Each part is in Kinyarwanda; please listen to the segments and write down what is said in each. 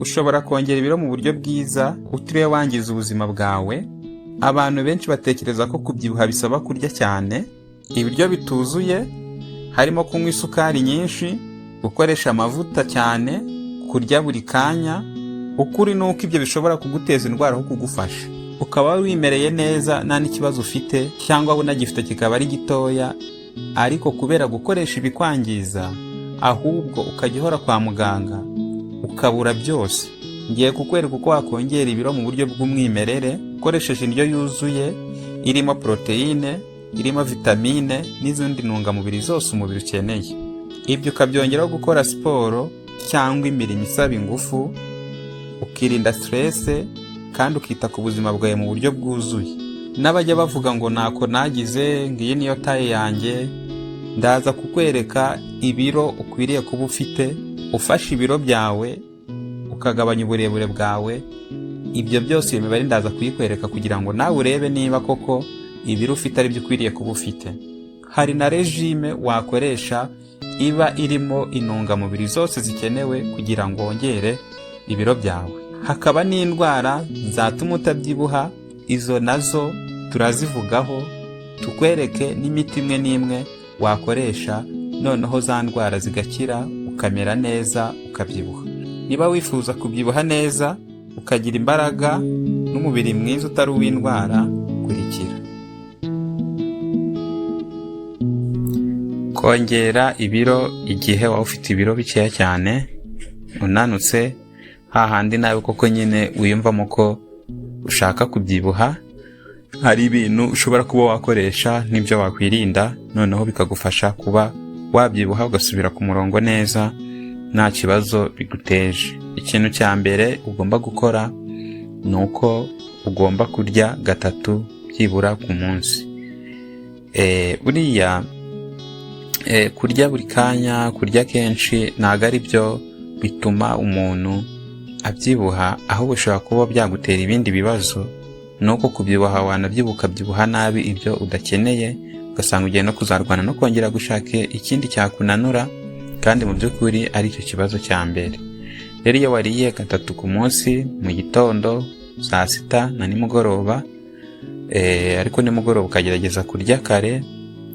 Ushobora kongera ibiro mu buryo bwiza utiriwe wangiza ubuzima bwawe. Abantu benshi batekereza ko kubyibuha bisaba kurya cyane, ibiryo bituzuye, harimo kunywa isukari nyinshi, gukoresha amavuta cyane, kurya buri kanya. Ukuri ni uko ibyo bishobora kuguteza indwara aho kugufasha. Ukaba wimereye neza nta n'ikibazo ufite, cyangwa unagifite kikaba ari gitoya, ariko kubera gukoresha ibikwangiza, ahubwo ukajya uhora kwa muganga, ukabura byose. Ngiye kukwereka uko wakongera ibiro mu buryo bw'umwimerere ukoresheje indyo yuzuye irimo poroteyine, irimo vitamine n'izindi ntungamubiri zose umubiri ukeneye. Ibyo ukabyongeraho gukora siporo cyangwa imirimo isaba ingufu, ukirinda stress kandi ukita ku buzima bwawe mu buryo bwuzuye. N'abajya bavuga ngo ntako nagize, ngo iyi niyo taille yanjye, ndaza kukwereka ibiro ukwiriye kuba ufite ufashe ibiro byawe ukagabanya uburebure bwawe. Ibyo byose, iyo mibare ndaza kuyikwereka kugira ngo nawe urebe niba koko ibiro ufite ari byo ukwiriye kuba ufite. Hari na régime wakoresha iba irimo intungamubiri zose zikenewe kugira ngo wongere ibiro byawe. Hakaba n'indwara zatuma utabyibuha, izo nazo turazivugaho, tukwereke n'imiti imwe n'imwe wakoresha, noneho za ndwara zigakira, ukamera neza, ukabyibuha. Niba wifuza kubyibuha neza, ukagira imbaraga n'umubiri mwiza utari uw'indwara, kurikira. Kongera ibiro igihe waba ufite ibiro bikeya cyane, unanutse, hahandi nawe koko nyine wiyumvamo ko ushaka kubyibuha, hari ibintu ushobora kuba wakoresha n'ibyo wakwirinda, noneho bikagufasha kuba wabyibuha ugasubira ku murongo neza nta kibazo biguteje. Ikintu cya mbere ugomba gukora ni uko ugomba kurya gatatu byibura ku munsi. Buriya kurya buri kanya, kurya kenshi, ntabwo ari byo bituma umuntu abyibuha, ahubwo bishobora kuba byagutera ibindi bibazo. Ni uko kubyibuha wanabyibuha ukabyibuha nabi, ibyo udakeneye, ugasanga ugiye no kuzarwana no kongera gushaka ikindi cyakunanura, kandi mu by'ukuri ari cyo kibazo cya mbere. Rero iyo wariye gatatu ku munsi, mu gitondo, saa sita na nimugoroba, ariko nimugoroba ukagerageza kurya kare,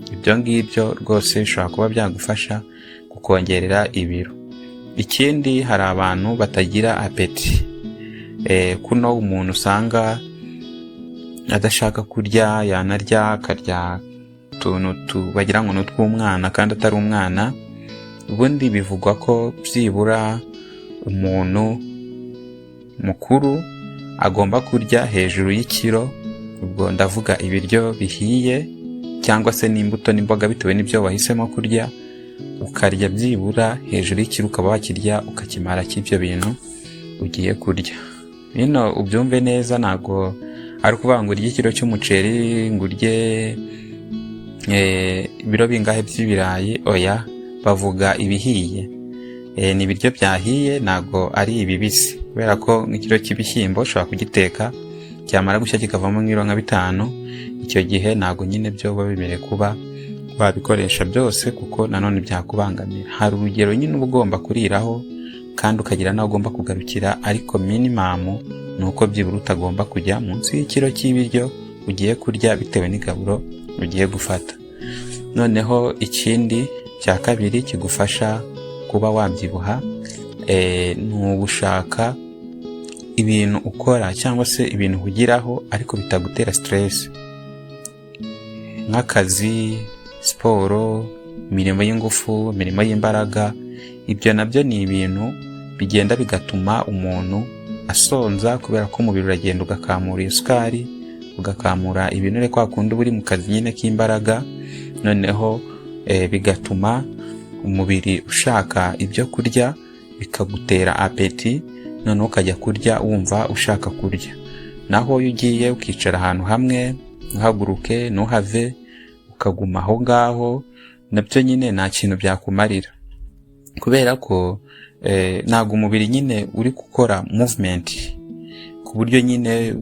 ibyo ngibyo rwose bishobora kuba byagufasha kukongerera ibiro. Ikindi, hari abantu batagira appétit. Kuno umuntu usanga adashaka kurya, yanarya akarya utuntu bagira ngo ni utw'umwana kandi atari umwana. Ubundi bivugwa ko byibura umuntu mukuru agomba kurya hejuru y'ikiro, ubwo ndavuga ibiryo bihiye cyangwa se n'imbuto n'imboga bitewe n'ibyo wahisemo kurya, ukarya byibura hejuru y'ikiro, ukaba wakirya ukakimara cy'ibyo bintu ugiye kurya. Bino ubyumve neza, ntabwo ari ukuvuga ngo urye ikiro cy'umuceri, ngo urye ibiro bingahe by'ibirayi, oya, bavuga ibihiye. Ni ibiryo byahiye, ntabwo ari ibibisi, kubera ko nk'ikiro cy'ibishyimbo ushobora kugiteka, cyamara gushya kikavamo nk'ibiro nka 5. Icyo gihe ntabwo nyine byo biba bemerewe kuba wabikoresha byose, kuko nanone byakubangamira. Hari urugero nyine uba ugomba kuriraho kandi ukagira n'aho ugomba kugarukira, ariko minimum ni uko byibura utagomba kujya munsi y'ikiro cy'ibiryo ugiye kurya bitewe n'igaburo ugiye gufata. Noneho ikindi cya kabiri kigufasha kuba wabyibuha ni ugushaka ibintu ukora cyangwa se ibintu uhugiraho ariko bitagutera stress, nk'akazi, siporo, imirimo y'ingufu, imirimo y'imbaraga. Ibyo nabyo ni ibintu bigenda bigatuma umuntu asonza, kubera ko umubiri uragenda ugakamura isukari, ugakamura ibinure, kwa kundi uba uri mu kazi nyine k'imbaraga, noneho bigatuma umubiri ushaka ibyo kurya, bikagutera appétit, noneho ukajya kurya wumva ushaka kurya. Naho iyo ugiye ukicara ahantu hamwe, ntuhaguruke, ntuhave, ukaguma aho ngaho, nabyo nyine nta kintu byakumarira, kubera ko ntabwo umubiri nyine uri gukora movement ku buryo nyine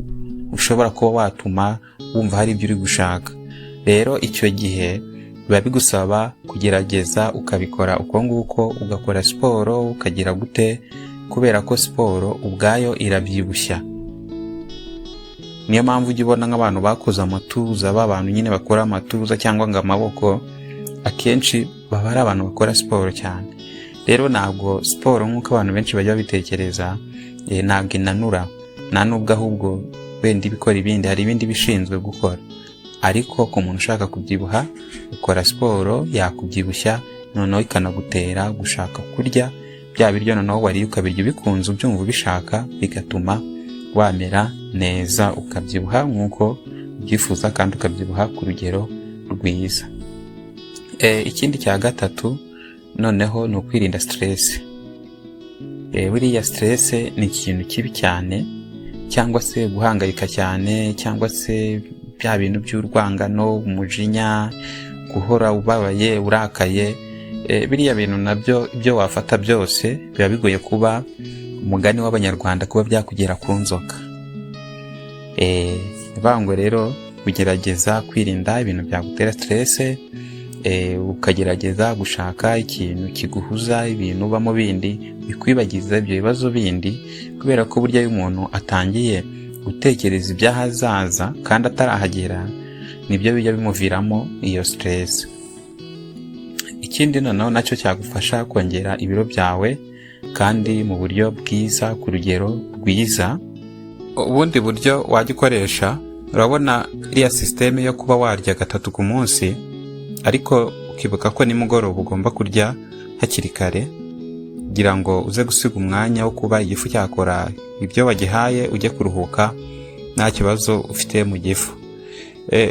ushobora kuba watuma wumva hari ibyo uri gushaka. Rero icyo gihe biba bigusaba kugerageza ukabikora uko nguko, ugakora siporo, ukagira gute. Kubera ko siporo ubwayo irabyibushya. Niyo mpamvu ujya ubona nk'abantu bakoze amatuza, ba bantu nyine bakora amatuza cyangwa ngo amaboko, akenshi baba ari abantu bakora siporo cyane. Rero ntabwo siporo nk'uko abantu benshi bajya babitekereza, ntabwo inanura, nta nubwo ahubwo wenda ibikora ibindi, hari ibindi bishinzwe gukora. Ariko ku muntu ushaka kubyibuha, ukora siporo yakubyibushya, noneho ikanagutera gushaka kurya bya biryo, noneho wariye ukabirya ubikunze, ubyumva ubishaka, bigatuma wamera neza, ukabyibuha nk'uko ubyifuza kandi ukabyibuha ku rugero rwiza. Ikindi cya gatatu noneho ni ukwirinda stress. Buriya stress ni ikintu kibi cyane, cyangwa se guhangayika cyane, cyangwa se bya bintu by'urwangano, umujinya, guhora ubabaye, urakaye. Biriya bintu nabyo, ibyo wafata byose biba bigoye kuba, umugani w'Abanyarwanda, kuba byakugera ku nzoka. Ni ngo rero ugerageza kwirinda ibintu byagutera stress, ukagerageza gushaka ikintu kiguhuza, ibintu ubamo bindi bikwibagiza ibyo bibazo bindi, kubera ko burya iyo umuntu atangiye gutekereza iby'ahazaza kandi atarahagera, nibyo bijya bimuviramo iyo stress. Ikindi noneho nacyo cyagufasha kongera ibiro byawe kandi mu buryo bwiza, ku rugero rwiza, ubundi buryo wajya ukoresha, urabona iriya système yo kuba warya gatatu ku munsi, ariko ukibuka ko nimugoroba ugomba kurya hakiri kare kugira ngo uze gusiga umwanya wo kuba igifu cyakora ibyo wagihaye, ujye kuruhuka nta kibazo ufite mu gifu.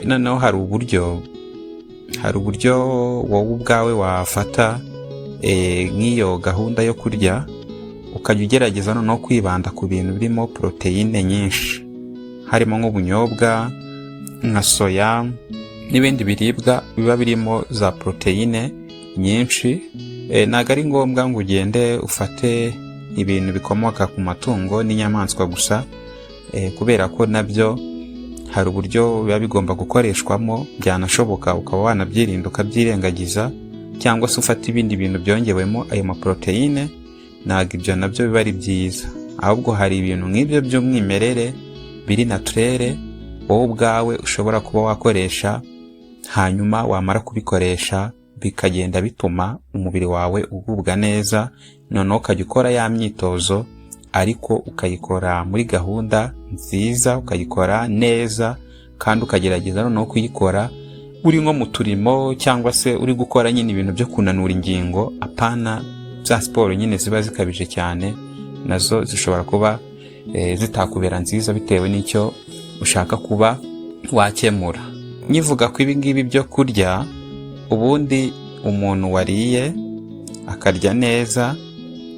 Noneho hari uburyo wowe ubwawe wafata nk'iyo gahunda yo kurya, ukajya ugerageza noneho kwibanda ku bintu birimo poroteyine nyinshi, harimo nk'ubunyobwa, nka soya n'ibindi biribwa biba birimo za poroteyine nyinshi. Ntabwo ari ngombwa ngo ugende ufate ibintu bikomoka ku matungo n'inyamaswa gusa, kubera ko nabyo hari uburyo biba bigomba gukoreshwamo. Byanashoboka ukaba wanabyirinda, ukabyirengagiza, cyangwa se ufata ibindi bintu byongewemo ayo maporoteyine. Ntabwo ibyo nabyo biba ari byiza. Ahubwo hari ibintu nk'ibyo by'umwimerere biri naturel wowe ubwawe ushobora kuba wakoresha, hanyuma wamara kubikoresha bikagenda bituma umubiri wawe ugubwa neza, noneho ukajya ukora ya myitozo, ariko ukayikora muri gahunda nziza, ukayikora neza, kandi ukagerageza noneho kuyikora uri nko mu turimo, cyangwa se uri gukora nyine ibintu byo kunanura ingingo, apana za siporo nyine ziba zikabije cyane. Nazo zishobora kuba zitakubera nziza bitewe n'icyo ushaka kuba wakemura. Nyivuga ko ibi ngibi byo kurya, ubundi umuntu wariye akarya neza,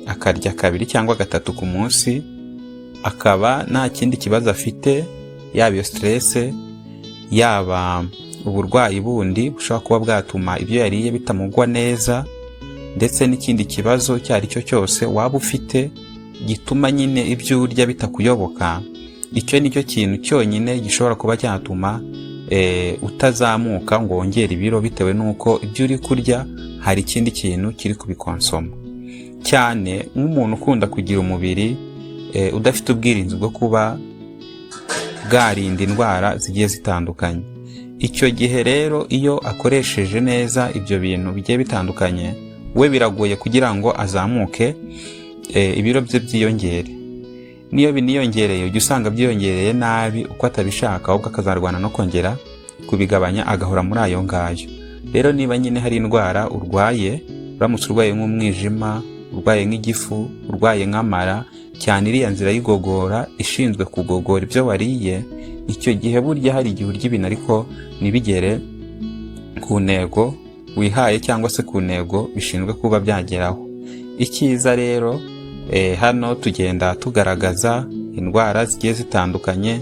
akarya kabiri cyangwa gatatu ku munsi, akaba nta kindi kibazo afite, yaba iyo stress, yaba uburwayi bundi bushobora kuba bwatuma ibyo yariye bitamugwa neza, ndetse n'ikindi kibazo icyo ari cyo cyose waba ufite gituma nyine ibyo urya bitakuyoboka, icyo ni cyo kintu cyonyine gishobora kuba cyatuma utazamuka ngo wongere ibiro, bitewe n'uko ibyo uri kurya hari ikindi kintu kiri kubikonsoma. Cyane nk'umuntu ukunda kugira umubiri udafite ubwirinzi bwo kuba bwarinda indwara zigiye zitandukanye. Icyo gihe rero iyo akoresheje neza ibyo bintu bigiye bitandukanye, we biragoye kugira ngo azamuke, ibiro bye byiyongere. Niyo biniyongereye, ujya usanga byiyongereye nabi uko atabishaka, ahubwo akazarwana no kongera kubigabanya, agahora muri ayo ngayo. Rero niba nyine hari indwara urwaye, uramutse urwaye nk'umwijima, urwaye nk'igifu, urwaye nk'amara, cyane iriya nzira y'igogora ishinzwe kugogora ibyo wariye, icyo gihe burya hari igihe urya ibintu ariko ntibigere ku ntego wihaye cyangwa se ku ntego bishinzwe kuba byageraho. Icyiza rero, hano tugenda tugaragaza indwara zigiye zitandukanye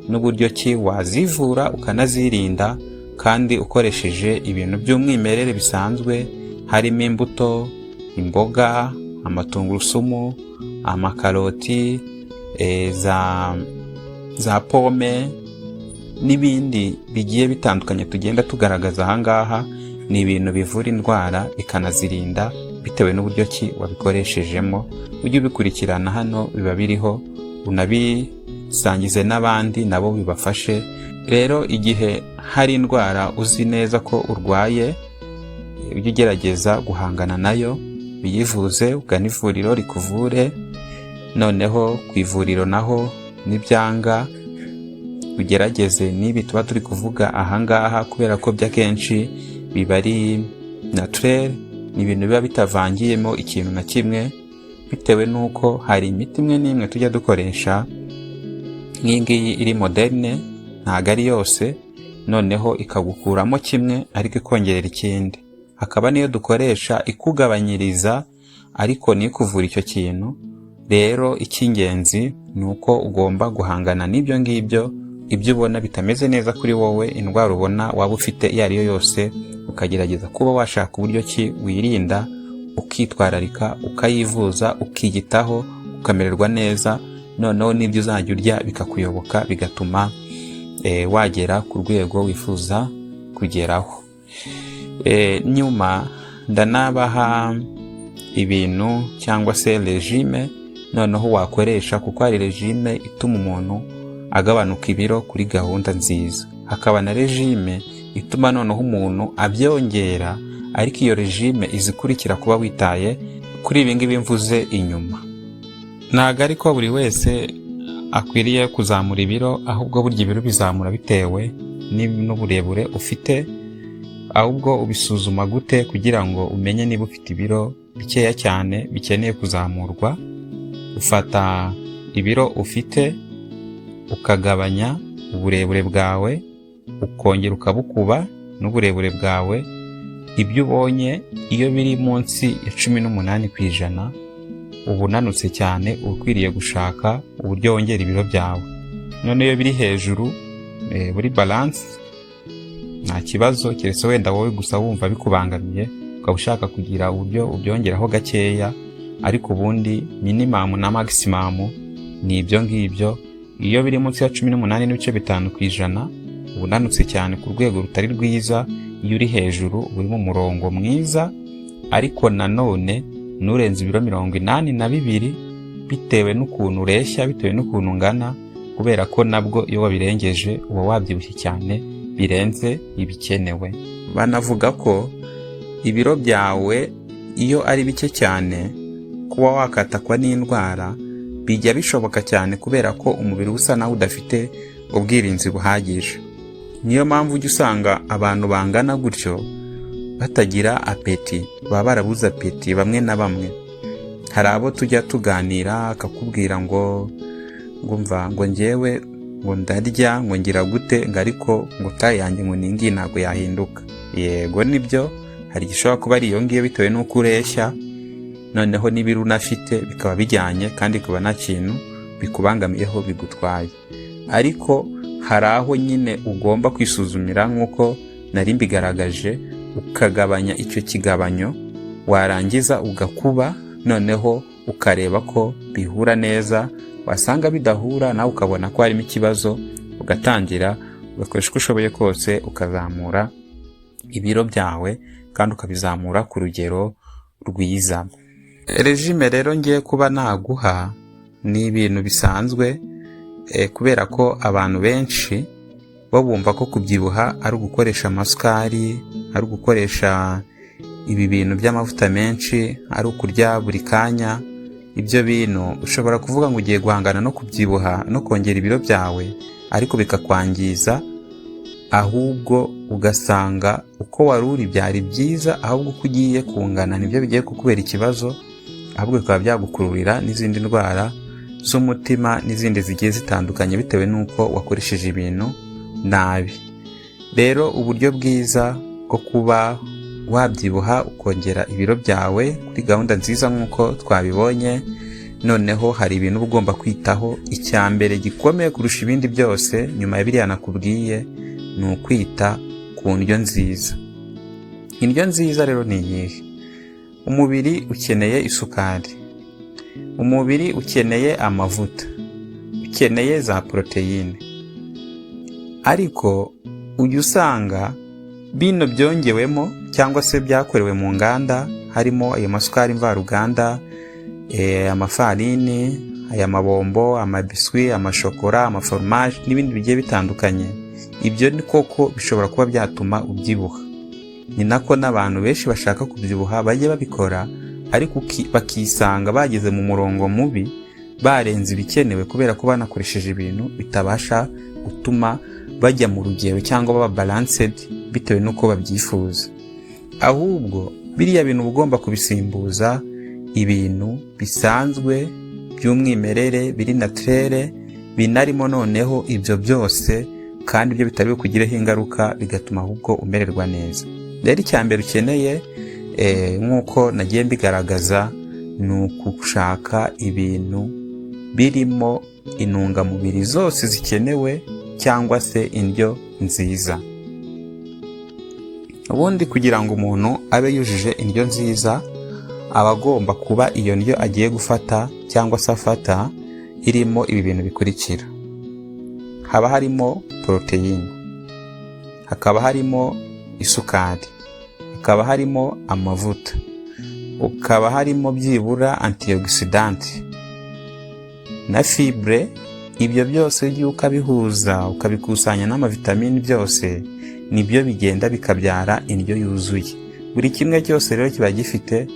n'uburyo ki wazivura ukanazirinda, kandi ukoresheje ibintu by'umwimerere bisanzwe, harimo imbuto, imboga, amatungurusumu, amakaroti, za pome n'ibindi bigiye bitandukanye tugenda tugaragaza ahangaha. Ni ibintu bivura indwara bikanazirinda. bitewe n'uburyo ki wabikoreshejemo. Ujye ubikurikirana, hano biba biriho, unabisangize n'abandi nabo bibafashe. Rero igihe hari indwara uzi neza ko urwaye, ujye ugerageza guhangana nayo, uyivuze, ugane ivuriro rikuvure. Noneho ku ivuriro naho nibyanga, ugerageze n'ibi tuba turi kuvuga ahangaha, kubera ko by'akenshi biba ari naturel, ni ibintu biba bitavangiyemo ikintu na kimwe, bitewe n'uko hari imiti imwe n'imwe tujya dukoresha nk'iyi ngiyi iri moderne, ntabwo ari yose, noneho ikagukuramo kimwe ariko ikongerera ikindi. Hakaba n'iyo dukoresha ikugabanyiriza ariko ntikuvure icyo kintu. Rero icy'ingenzi ni uko ugomba guhangana n'ibyo ngibyo, ibyo ubona bitameze neza kuri wowe, indwara ubona waba ufite iyo ari yo yose, ukagerageza kuba washaka uburyo ki wirinda, ukitwararika, ukayivuza, ukiyitaho, ukamererwa neza, noneho n'ibyo uzajya urya bikakuyoboka, bigatuma wagera ku rwego wifuza kugeraho. Nyuma ndanabaha ibintu cyangwa se régime noneho wakoresha, kuko hari régime ituma umuntu agabanuka ibiro kuri gahunda nziza, hakaba na régime ituma noneho umuntu abyongera, ariko iyo régime izikurikira kuba witaye kuri ibi ngibi mvuze inyuma. Ntabwo ariko buri wese akwiriye kuzamura ibiro, ahubwo burya ibiro bizamura bitewe n'uburebure ufite. Ahubwo ubisuzuma gute kugira ngo umenye niba ufite ibiro bikeya cyane bikeneye kuzamurwa? Ufata ibiro ufite, ukagabanya uburebure bwawe, ukongera ukabukuba n'uburebure bwawe. Ibyo ubonye iyo biri munsi ya 18%, uba unanutse cyane, uba ukwiriye gushaka uburyo wongera ibiro byawe. None iyo biri hejuru buri balance, nta kibazo, keretse wenda wowe gusa wumva bikubangamiye, ukaba ushaka kugira uburyo ubyongeraho gakeya. Ariko ubundi minimum na maximum ni ibyo ngibyo. Iyo biri munsi ya 18.5%, uba unanutse cyane ku rwego rutari rwiza. Iyo uri hejuru, uba uri mu murongo mwiza, ariko nanone nturenze ibiro 82, bitewe n'ukuntu ureshya, bitewe n'ukuntu ungana, kubera ko nabwo iyo wabirengeje uba wabyibushye cyane birenze ibikenewe. Banavuga ko ibiro byawe iyo ari bike cyane, kuba wakatakwa n'indwara bijya bishoboka cyane, kubera ko umubiri usa naho udafite ubwirinzi buhagije. Niyo mpamvu ujya usanga abantu bangana gutyo batagira appétit, baba barabuze appétit bamwe na bamwe. Hari abo tujya tuganira akakubwira ngo mva ngo ngewe ngo ndarya, ngo ngira gute, ngo ariko ngo taille yanjye ngo ningiyi ntabwo yahinduka. Yego nibyo, hari igishobora kuba ari iyo ngiyo bitewe n'uko ureshya, noneho n'ibiro unafite bikaba bijyanye, kandi bikaba nta kintu bikubangamiyeho bigutwaye. Ariko hari aho nyine ugomba kwisuzumira nk'uko nari mbigaragaje, ukagabanya icyo kigabanyo, warangiza ugakuba, noneho ukareba ko bihura neza. Wasanga bidahura, nawe ukabona ko harimo ikibazo, ugatangira ugakoresha uko ushoboye kose ukazamura ibiro byawe, kandi ukabizamura ku rugero rwiza. Régime rero ngiye kuba naguha ni ibintu bisanzwe, kubera ko abantu benshi bo bumva ko kubyibuha ari ugukoresha amasukari, ari ugukoresha ibi bintu by'amavuta menshi, ari ukurya buri kanya. Ibyo bintu ushobora kuvuga ngo ugiye guhangana no kubyibuha no kongera ibiro byawe, ariko bikakwangiza, ahubwo ugasanga uko wari uri byari byiza, ahubwo uko ugiye kungana nibyo bigiye kukubera ikibazo, ahubwo bikaba byagukururira n'izindi ndwara z'umutima n'izindi zigiye zitandukanye, bitewe n'uko wakoresheje ibintu nabi. Rero uburyo bwiza bwo kuba wabyibuha ukongera ibiro byawe kuri gahunda nziza nk'uko twabibonye, noneho hari ibintu uba ugomba kwitaho. Icya mbere gikomeye kurusha ibindi byose nyuma ya biriya nakubwiye ni ukwita ku ndyo nziza. Indyo nziza rero ni iyihe? Umubiri ukeneye isukari, umubiri ukeneye amavuta, ukeneye za poroteyine, ariko ujya usanga bino byongewemo cyangwa se byakorewe mu nganda, Harimo ayo masukari mvaruganda, amafarini, aya mabombo, amabiswi, amashokora, amaforomaje n'ibindi bigiye bitandukanye. Ibyo ni koko bishobora kuba byatuma ubyibuha. Ni nako n'abantu benshi bashaka kubyibuha bajya babikora, ariko bakisanga bageze mu murongo mubi, barenze ibikenewe, kubera ko banakoresheje ibintu bitabasha gutuma bajya mu rugero cyangwa baba balanced bitewe n'uko babyifuza. Ahubwo biriya bintu uba ugomba kubisimbuza ibintu bisanzwe by'umwimerere, biri naturel, binarimo noneho ibyo byose, kandi ibyo bitari bukugireho ingaruka, bigatuma ahubwo umererwa neza. Rero icya mbere ukeneye, nk'uko nagiye mbigaragaza, ni ugushaka ibintu birimo intungamubiri zose zikenewe cyangwa se indyo nziza. Ubundi kugira ngo umuntu abe yujuje indyo nziza, aba agomba kuba iyo ndyo agiye gufata cyangwa se afata irimo ibi bintu bikurikira: haba harimo poroteyine, hakaba harimo isukari, hakaba harimo amavuta, ukaba harimo byibura antioxidant na fibre. Ibyo byose iyo ukabihuza, ukabikusanya n'amavitamini, byose nibyo bigenda bikabyara indyo yuzuye. Buri kimwe cyose rero kiba gifite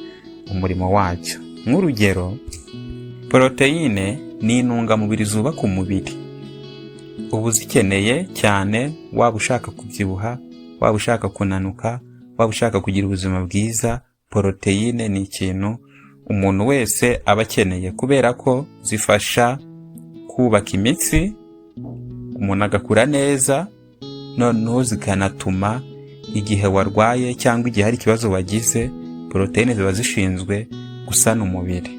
umurimo wacyo. Nk'urugero, poroteyine ni intungamubiri zubaka umubiri, uba uzikeneye cyane, waba ushaka kubyibuha, waba ushaka kunanuka, waba ushaka kugira ubuzima bwiza. Poroteyine ni ikintu umuntu wese aba akeneye, kubera ko zifasha kubaka imitsi, umuntu agakura neza, noneho zikanatuma igihe warwaye cyangwa igihe hari ikibazo wagize, poroteyine ziba zishinzwe gusana umubiri.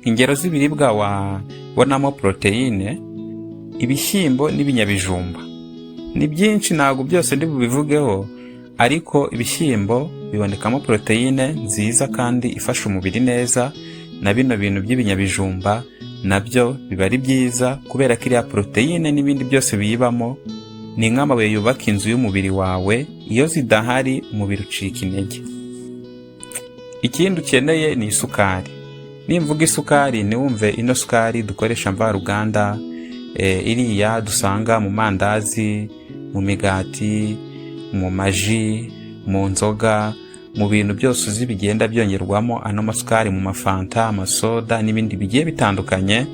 Ingero z'ibiribwa wabonamo poroteyine: ibishyimbo n'ibinyabijumba. Ni byinshi, ntabwo byose ndi bubivugeho, ariko ibishyimbo bibonekamo poroteyine nziza kandi ifasha umubiri neza, na bino bintu by'ibinyabijumba nabyo biba ari byiza, kubera ko iriya poroteyine n'ibindi byose biyibamo ni nk'amabuye yubaka inzu y'umubiri wawe. Iyo zidahari, umubiri ucika intege. Ikindi ukeneye ni isukari. Nimvuga isukari, ntiwumve ino sukari dukoresha mvaruganda, iriya dusanga mu mandazi, mu migati, mu maji, mu nzoga, mu bintu byose uzi bigenda byongerwamo ano masukari, mu mafanta, amasoda n'ibindi bigiye bitandukanye.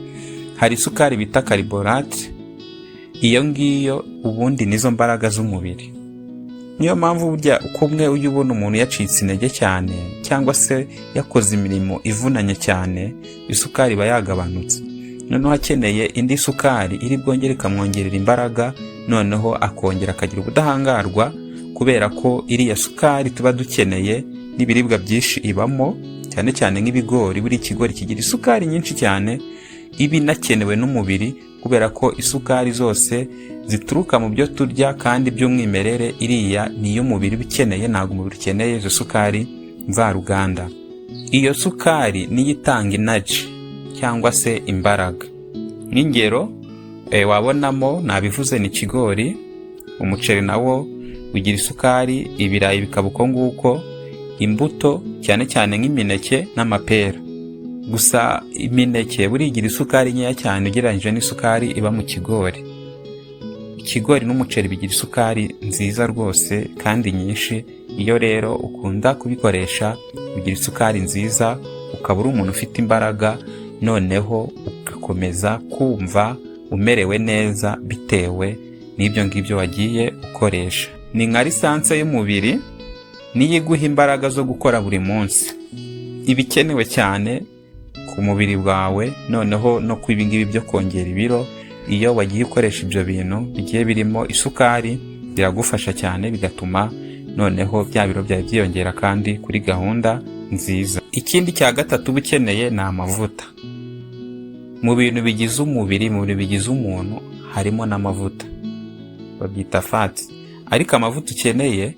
Hari isukari bita carbohydrate. Iyo ngiyo ubundi nizo mbaraga z'umubiri. Niyo mpamvu burya uko umwe ujya ubona umuntu yacitse intege cyane cyangwa se yakoze imirimo ivunanye cyane, isukari iba yagabanutse, noneho akeneye indi sukari iri bwongere ikamwongerera imbaraga, noneho akongera akagira ubudahangarwa, kubera ko iriya sukari tuba dukeneye n'ibiribwa byinshi ibamo, cyane cyane nk'ibigori. Buri kigori kigira isukari nyinshi cyane iba inakenewe n'umubiri, kubera ko isukari zose zituruka mu byo turya kandi by'umwimerere, iriya niyo umubiri uba ukeneye. Ntabwo umubiri ukeneye izo sukari mvaruganda. Iyo sukari niyo itanga energy cyangwa se imbaraga. Nk'ingero wabonamo, nabivuze, ni ikigori, umuceri nawo ugira isukari, ibirayi bikaba uko nguko, imbuto cyane cyane nk'imineke n'amapera. Gusa imineke buriya igira isukari nkeya cyane ugereranyije n'isukari iba mu kigori. Ikigori n'umuceri bigira isukari nziza rwose kandi nyinshi. Iyo rero ukunda kubikoresha, ugira isukari nziza, ukaba uri umuntu ufite imbaraga, noneho ugakomeza kumva umerewe neza bitewe n'ibyo ngibyo wagiye ukoresha. Ni nka lisansi y'umubiri, niyo iguha imbaraga zo gukora buri munsi ibikenewe cyane ku mubiri wawe. Noneho no ku ibingibi byo kongera ibiro, iyo wagiye ukoresha ibyo bintu bigiye birimo isukari, biragufasha cyane, bigatuma noneho bya biro byawe byiyongera kandi kuri gahunda nziza. Ikindi cya gatatu uba ukeneye ni amavuta. Mu bintu bigize umubiri, mu bintu bigize umuntu, harimo n'amavuta, babyita fat. Ariko amavuta ukeneye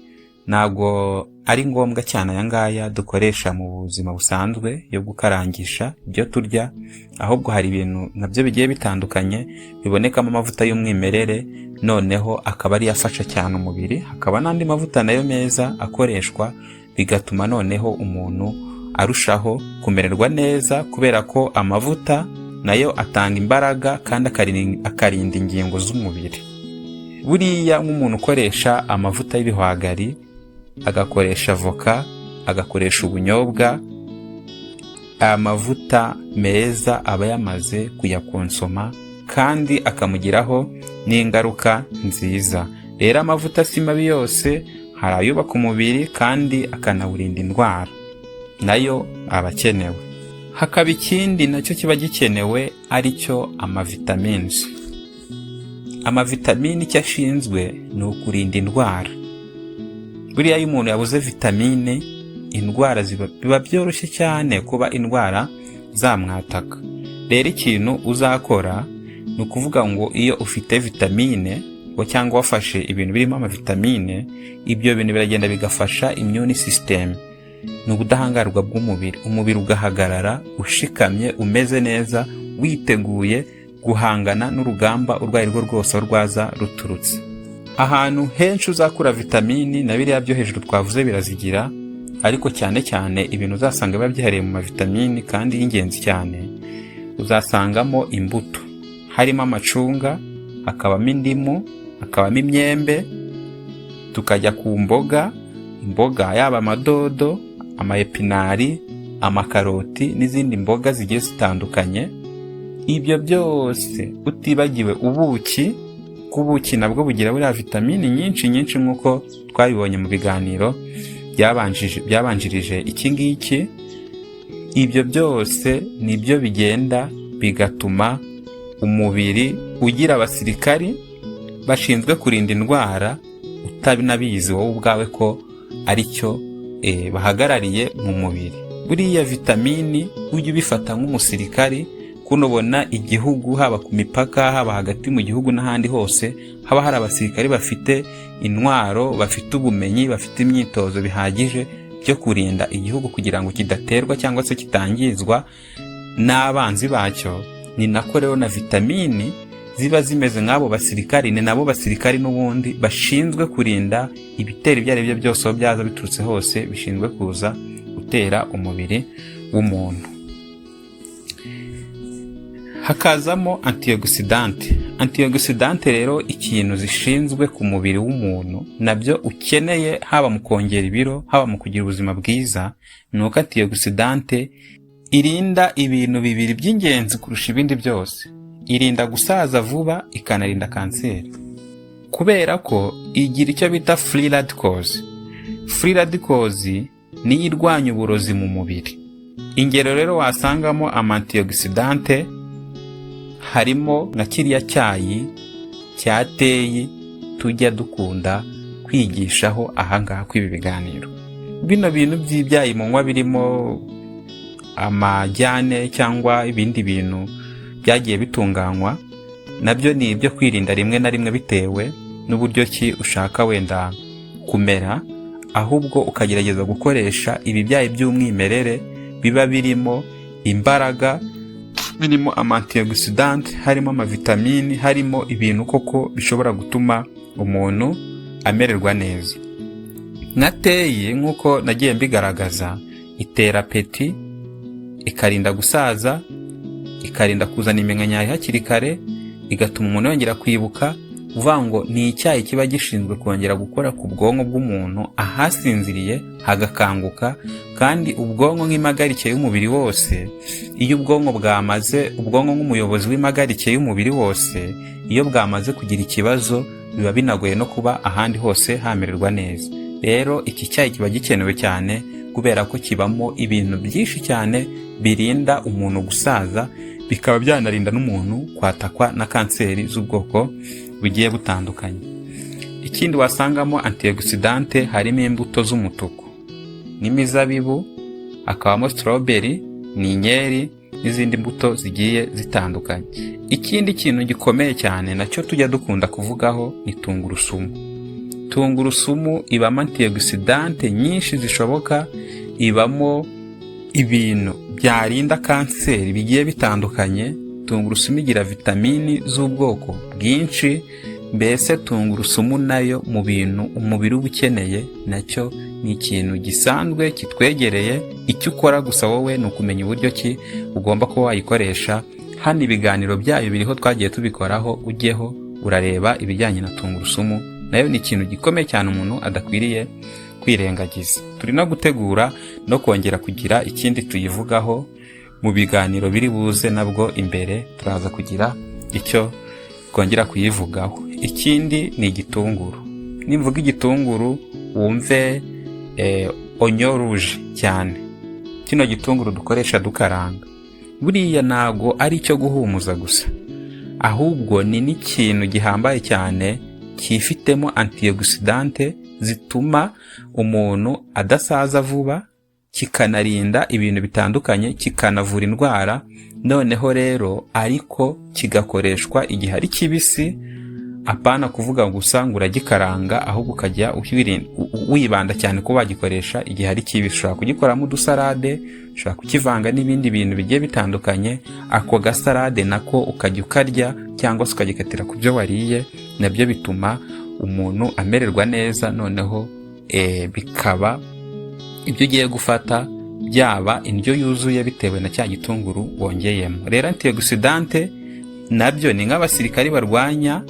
ntabwo ari ngombwa cyane aya ngaya dukoresha mu buzima busanzwe yo gukarangisha ibyo turya, ahubwo hari ibintu nabyo bigiye bitandukanye bibonekamo amavuta y'umwimerere, noneho akaba ariyo afasha cyane umubiri. Hakaba n'andi mavuta nayo meza akoreshwa, bigatuma noneho umuntu arushaho kumererwa neza, kubera ko amavuta nayo atanga imbaraga kandi akarinda ingingo z'umubiri. Buriya nk'umuntu ukoresha amavuta y'ibihwagari, agakoresha avoka, agakoresha ubunyobwa, amavuta meza aba yamaze kuyakonsoma kandi akamugiraho n'ingaruka nziza. Rero amavuta si mabi yose, hari ayubaka umubiri kandi akanawurinda indwara, nayo aba akenewe. Hakaba ikindi nacyo kiba gikenewe, aricyo amavitamines. Amavitamini icyo ashinzwe ni ukurinda indwara. Buriya iyo umuntu yabuze vitamine, indwara biba byoroshye cyane kuba indwara zamwataka. Rero ikintu uzakora ni ukuvuga ngo iyo ufite vitamine cyangwa wafashe ibintu birimo amavitamine, ibyo bintu biragenda bigafasha immune system, ni ubudahangarwa bw'umubiri. Umubiri ugahagarara ushikamye, umeze neza, witeguye guhangana n'urugamba urwo ari rwo rwose aho rwaza ruturutse. Ahantu henshi uzakura vitamini, na biriya byo hejuru twavuze birazigira, ariko cyane cyane ibintu uzasanga biba byihariye mu mavitamini kandi y'ingenzi cyane, uzasangamo imbuto, harimo amacunga, hakabamo indimu, hakabamo imyembe. Tukajya ku mboga, imboga yaba amadodo, amayepinari, amakaroti n'izindi mboga zigiye zitandukanye. Ibyo byose utibagiwe ubuki, kuko ubuki nabwo bugira buriya vitamini nyinshi nyinshi, nk'uko twabibonye mu biganiro byabanjirije iki ngiki. Ibyo byose nibyo bigenda bigatuma umubiri ugira abasirikari bashinzwe kurinda indwara, utanabizi wowe ubwawe ko aricyo bahagarariye mu mubiri. Buriya vitamini ujye ubifata nk'umusirikari. Kuno ubona igihugu, haba ku mipaka, haba hagati mu gihugu n'ahandi hose, haba hari abasirikari bafite intwaro, bafite ubumenyi, bafite imyitozo bihagije byo kurinda igihugu kugira ngo kidaterwa cyangwa se kitangizwa n'abanzi bacyo. Ni nako rero na vitamini ziba zimeze nk'abo basirikari. Ni nabo basirikari n'ubundi bashinzwe kurinda ibitero ibyo ari byo byose, aho byaza biturutse hose, bishinzwe kuza gutera umubiri w'umuntu. Hakazamo antioxydants. Antioxydants rero, ikintu zishinzwe ku mubiri w'umuntu, nabyo ukeneye haba mu kongera ibiro, haba mu kugira ubuzima bwiza, ni uko antioxydant irinda ibintu bibiri by'ingenzi kurusha ibindi byose: irinda gusaza vuba, ikanarinda kanseri, kubera ko igira icyo bita free radicals. Free radicals niyo irwanya uburozi mu mubiri. Ingero rero wasangamo ama antioxydants harimo nka kiriya cyayi cya tea tujya dukunda kwigishaho ahangaha kw'ibi biganiro. Bino bintu by'ibyayi munywa birimo amajyane cyangwa ibindi bintu byagiye bitunganywa, nabyo ni ibyo kwirinda rimwe na rimwe, bitewe n'uburyo ki ushaka wenda kumera, ahubwo ukagerageza gukoresha ibi byayi by'umwimerere biba birimo imbaraga, birimo ama antioxydants, harimo amavitamini, harimo ibintu koko bishobora gutuma umuntu amererwa neza. Nka tea, nk'uko nagiye mbigaragaza, itera appétit, ikarinda gusaza, ikarinda kuzana iminkanyari hakiri kare, igatuma umuntu yongera kwibuka. Uvuga ngo ni icyayi kiba gishinzwe kongera gukora ku bwonko bw'umuntu, ahasinziriye hagakanguka. Kandi ubwonko nk'impagarike y'umubiri wose, iyo ubwonko bwamaze, ubwonko nk'umuyobozi w'impagarike y'umubiri wose, iyo bwamaze kugira ikibazo, biba binagoye no kuba ahandi hose hamererwa neza. Rero iki cyayi kiba gikenewe cyane, kubera ko kibamo ibintu byinshi cyane birinda umuntu gusaza, bikaba byanarinda n'umuntu kwatakwa na kanseri z'ubwoko bugiye butandukanye. Ikindi wasangamo antioxydant harimo imbuto z'umutuku n'imizabibu, hakabamo strawberry, n'inkeri n'izindi mbuto zigiye zitandukanye. Ikindi kintu gikomeye cyane nacyo tujya dukunda kuvugaho ni tungurusumu. Tungurusumu ibamo antioxydant nyinshi zishoboka, ibamo ibintu byarinda kanseri bigiye bitandukanye. Tungurusumu igira vitamini z'ubwoko bwinshi. Mbese tungurusumu nayo mu bintu umubiri uba ukeneye, nacyo ni ni ikintu gisanzwe kitwegereye. Icyo ukora gusa wowe ni ukumenya uburyo ki ugomba kuba wayikoresha. Hano ibiganiro byayo biriho, twagiye tubikoraho, ujyeho urareba ibijyanye na tungurusumu. Nayo ni ikintu gikomeye cyane umuntu adakwiriye kwirengagiza. Turi no gutegura no kongera kugira ikindi tuyivugaho mu biganiro biri buze nabwo imbere, turaza kugira icyo twongera kuyivugaho. Ikindi ni igitunguru. Nimvuga igitunguru wumve oignon rouge cyane, kino gitunguru dukoresha dukaranga. Buriya ntago ari icyo guhumuza gusa, ahubwo ni n'ikintu gihambaye cyane cyifitemo antioxydants zituma umuntu adasaza vuba, kikanarinda ibintu bitandukanye, kikanavura indwara. Noneho rero ariko kigakoreshwa igihe ari kibisi, apana kuvuga gusa ngo uragikaranga, ahubwo ukajya wibanda cyane kuba wagikoresha igihe ari kibisi. Ushobora kugikoramo udusarade, ushobora kukivanga n'ibindi bintu bigiye bitandukanye. Ako gasarade nako ukajya ukarya cyangwa se ukagikatira ku byo wariye, nabyo bituma umuntu amererwa neza. Noneho bikaba ibyo ugiye gufata byaba indyo yuzuye bitewe na cya gitunguru wongeyemo. Rero antioxydants nabyo ni nk'abasirikari barwanya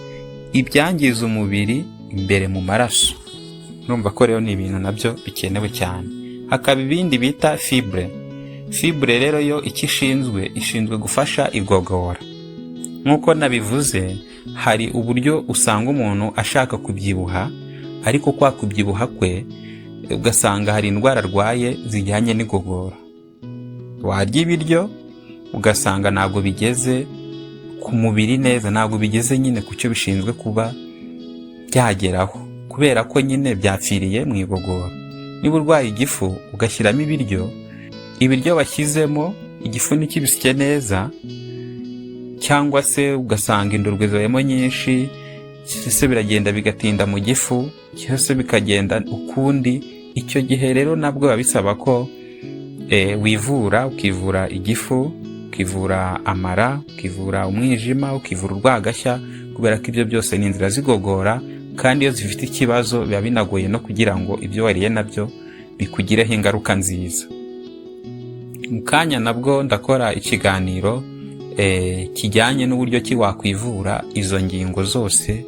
ibyangiza umubiri imbere mu maraso. Urumva ko rero ni ibintu nabyo bikenewe cyane. Hakaba ibindi bita fibre. Fibre rero yo icyo ishinzwe, ishinzwe gufasha igogora. Nk'uko nabivuze, hari uburyo usanga umuntu ashaka kubyibuha, ariko kwa kubyibuha kwe ugasanga hari indwara arwaye zijyanye n'igogora. Warya ibiryo ugasanga ntabwo bigeze ku mubiri neza, ntabwo bigeze nyine ku cyo bishinzwe kuba byageraho, kubera ko nyine byapfiriye mu igogora. Niba urwaye igifu ugashyiramo ibiryo, ibiryo washyizemo igifu ntikibisye neza, cyangwa se ugasanga indurwe zibayemo nyinshi, se biragenda bigatinda mu gifu, cyangwa se bikagenda ukundi. Icyo gihe rero nabwo biba bisaba ko wivura, ukivura igifu, ukivura amara, ukivura umwijima, ukivura urwagashya, kubera ko ibyo byose ni inzira zigogora, kandi iyo zifite ikibazo biba binagoye no kugira ngo ibyo wariye nabyo bikugireho ingaruka nziza. Mu kanya nabwo ndakora ikiganiro kijyanye n'uburyo ki wakwivura izo ngingo zose,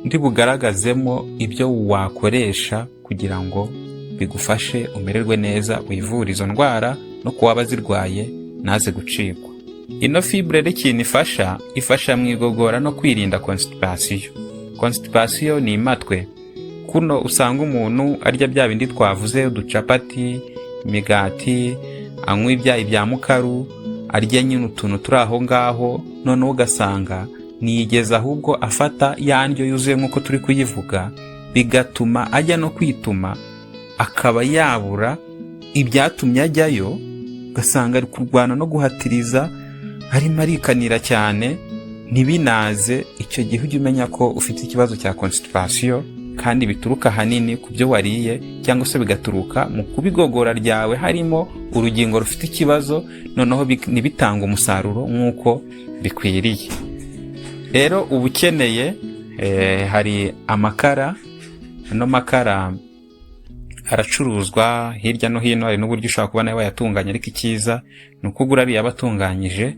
ndi bugaragazemo ibyo wakoresha kugira ngo bigufashe umererwe neza, wivure izo ndwara, no ku waba zirwaye ntaze gucikwa. Ino fibre rero ikintu ifasha, ifasha mu igogora no kwirinda constipation. Constipation ni imatwe. Kuno usanga umuntu arya bya bindi twavuze, uducapati, imigati, anywa ibyayi bya mukaru, arya nyine utuntu turi aho ngaho, noneho ugasanga ntiyigeze ahubwo afata ya ndyo yuzuye nk'uko turi kuyivuga, bigatuma ajya no kwituma akaba yabura ibyatumye ajyayo, ugasanga ari kurwana no guhatiriza, arimo arikanira cyane ntibinaze. Icyo gihe ujya umenya ko ufite ikibazo cya constipation, kandi bituruka ahanini ku byo wariye, cyangwa se bigaturuka mu kubigogora ryawe harimo urugingo rufite ikibazo, noneho ntibitange umusaruro nk'uko bikwiriye. Rero uba ukeneye hari amakara. Ano makara aracuruzwa hirya no hino, hari n'uburyo ushobora kuba nawe wayatunganya, ariko icyiza ni uko ugura ariya aba atunganyije.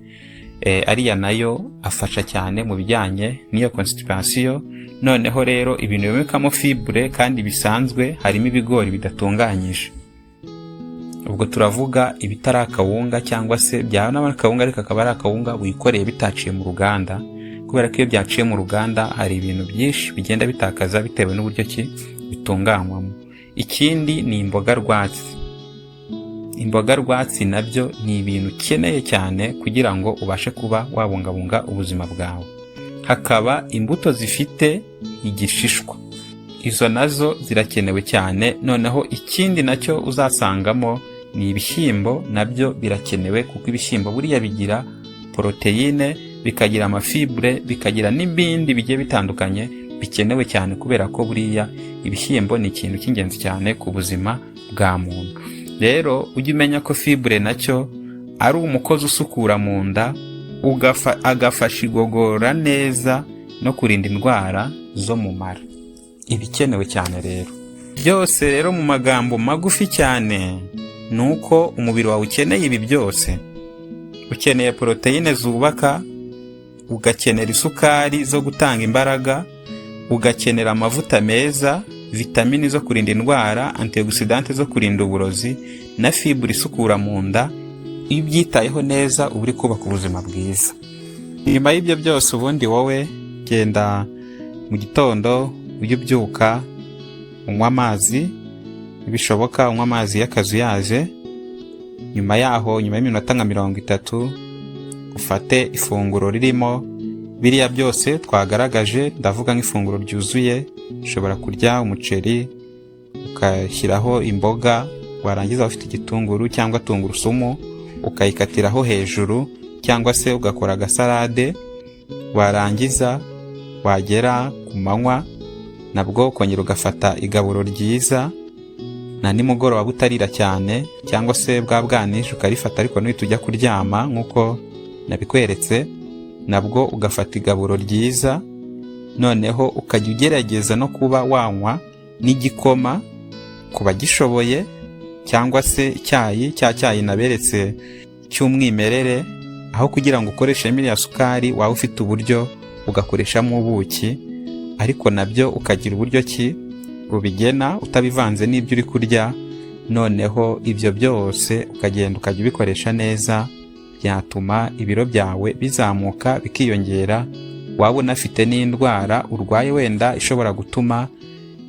Ariya nayo afasha cyane mu bijyanye n'iyo constipation. Noneho rero ibintu bibonekamo fibre kandi bisanzwe harimo ibigori bidatunganyije, ubwo turavuga ibitari akawunga, cyangwa se byaba n'akawunga ariko akaba ari akawunga wikoreye bitaciye mu ruganda, kubera ko iyo byaciye mu ruganda hari ibintu byinshi bigenda bitakaza bitewe n'uburyo ki bitunganywamo. Ikindi ni imboga rwatsi. Imboga rwatsi nabyo ni ibintu ukeneye cyane kugira ngo ubashe kuba wabungabunga ubuzima bwawe. Hakaba imbuto zifite igishishwa, izo nazo zirakenewe cyane. Noneho ikindi nacyo uzasangamo ni ibishyimbo, nabyo birakenewe kuko ibishyimbo buriya bigira poroteyine, bikagira amafibre, bikagira n'ibindi bigiye bitandukanye bikenewe cyane, kubera ko buriya ibishyimbo ni ikintu cy'ingenzi cyane ku buzima bwa muntu. Rero ujye umenya ko fibre nacyo ari umukozi usukura mu nda, agafasha igogora neza no kurinda indwara zo mu mara. Ibikenewe cyane rero. Byose rero mu magambo magufi cyane ni uko umubiri wawe ukeneye ibi byose. Ukeneye poroteyine zubaka, ugakenera isukari zo gutanga imbaraga, ugakenera amavuta meza, vitamini zo kurinda indwara, antioxidant zo kurinda uburozi na fibre isukura mu nda. Iyo ubyitayeho neza, uba uri kubaka ubuzima bwiza. Nyuma y'ibyo byose, ubundi wowe genda mu gitondo ujye ubyuka unywa amazi, bishoboka unywa amazi y'akazuyaze. Nyuma yaho, nyuma y'iminota nka 30, ufate ifunguro ririmo biriya byose twagaragaje. Ndavuga nk'ifunguro ryuzuye. Ushobora kurya umuceri ugashyiraho imboga, warangiza ufite igitunguru cyangwa tungurusumu ukayikatiraho hejuru, cyangwa se ugakora agasalade. Warangiza wagera ku manywa, nabwo ukongera ugafata igaburo ryiza, na nimugoroba butarira cyane, cyangwa se bwa bwanije ukarifata, ariko nuhita ujya kuryama nk'uko nabikweretse, nabwo ugafata igaburo ryiza. Noneho ukajya ugerageza no kuba wanywa n'igikoma ku bagishoboye, cyangwa se icyayi, cya cyayi naberetse cy'umwimerere. Aho kugira ngo ukoreshemo iriya sukari, waba ufite uburyo ugakoreshamo ubuki, ariko nabyo ukagira uburyo ki ubigena utabivanze n'ibyo uri kurya. Noneho ibyo byose ukagenda ukajya ubikoresha neza, byatuma ibiro byawe bizamuka bikiyongera. Waba unafite n'indwara urwaye wenda ishobora gutuma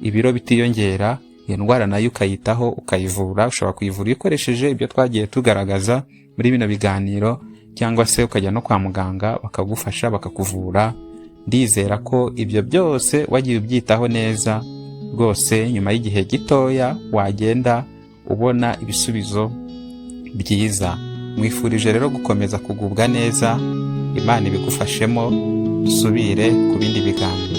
ibiro bitiyongera, iyo ndwara nayo ukayitaho, ukayivura. Ushobora kuyivura ukoresheje ibyo twagiye tugaragaza muri bino biganiro, cyangwa se ukajya no kwa muganga bakagufasha, bakakuvura. Ndizera ko ibyo byose wagiye ubyitaho neza rwose, nyuma y'igihe gitoya wagenda ubona ibisubizo byiza. Mwifurije rero gukomeza kugubwa neza, Imana ibigufashemo. Dusubire ku bindi biganiro.